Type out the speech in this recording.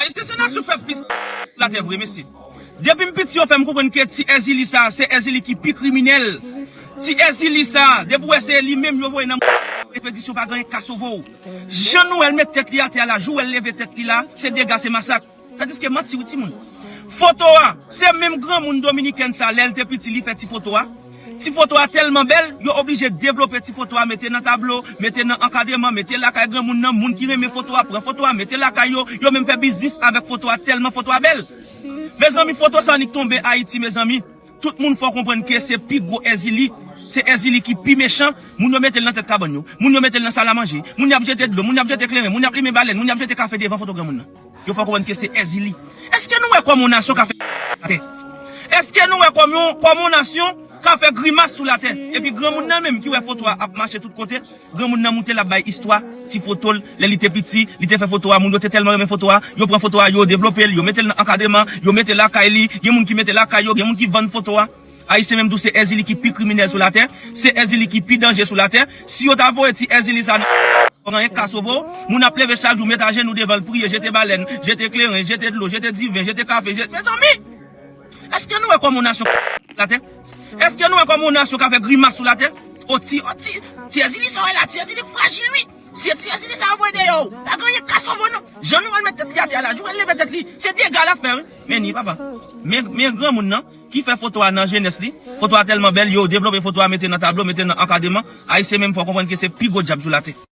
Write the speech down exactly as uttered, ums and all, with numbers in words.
Èske se nasyon k fè plis latè vre, mesye? Depi m piti, yo fè m konprann ke ti Èzili sa, se Èzili ki pi kriminèl. Ti Èzili sa, depi w wè se li menm yo voye nan ekspedisyon, pa gen anyen k ka sove w. Jan Nwèl met tèt li atè a la, jou w wè l leve tèt li la, se dega, se masak. Tandiske manti wi timoun. Foto a, se menm granmoun dominikèn sa, lè l te piti, li fè ti foto a. Ti foto a tèlman bèl, yo oblije devlope ti foto a, mete nan tablo, mete nan ankadreman, mete lakay granmoun nan, moun ki renmen foto a, pran foto a, mete lakay yo, yo menm fè biznis avèk foto a, tèlman foto a bèl. Mezanmi, foto sa annik tonbe Ayiti, mezanmi. Tout moun fò konprann ke se pi gwo Èzili, se Èzili ki pi mechan, moun yo mete l nan tèt kabann yo, moun yo mete l nan salamanje, moun y ap jete dlo, moun y ap jete kleren, moun y ap limen balèn, moun y ap jete kafe devan foto granmoun nan. Yo fè w konprann ke se Èzili. Èske nou wè kòman yon nasyon ka fè atè? Èske nou wè kòman, kòman yon nasyon ka fè grimas sou latè? Epi granmoun nan menm ki wè foto a ap mache tout kote, granmoun nan moute l ap bay istwa ti foto l, lè li te piti, li te fè foto a, moun yo te tèlman renmen foto a, yo pran foto a, yo devlope l, yo mete l nan ankadreman, yo mete l lakay li, gen moun ki mete l lakay yo, gen moun ki vann foto a. Ayisyen menm tou se Èzili ki pi kriminèl sou latè, se Èzili ki pi danje sou latè. Si yo ta voye ti Èzili sa nan pa gen anyen k ka sove w, moun ap leve chak jou, met ajenou devan l, priye, jete balèn, jete kleren, jete dlo, jete diven, jete kafe, jete, mezanmi! Èske nou wè kòman yon nasyon sou latè? Èske nou wè kòman yon nasyon ka fè grimas sou latè? O ti, o ti, ti Èzili sa w wè la, ti Èzili frajil wi. Si ti Èzili sa w voye deyò, pa gen anyen k ka sove w non. Jan nou wè l met tèt li atè a la, jou wè l leve tèt li, se dega l ap fè wi. Men ni papa. Men, men granmoun nan ki fè foto a nan jenès li. Foto a tèlman bèl, yo devlope foto a, mete nan tablo, mete nan ankadreman. Ayisyen menm fò konprann ke se pi gwo dyab sou latè.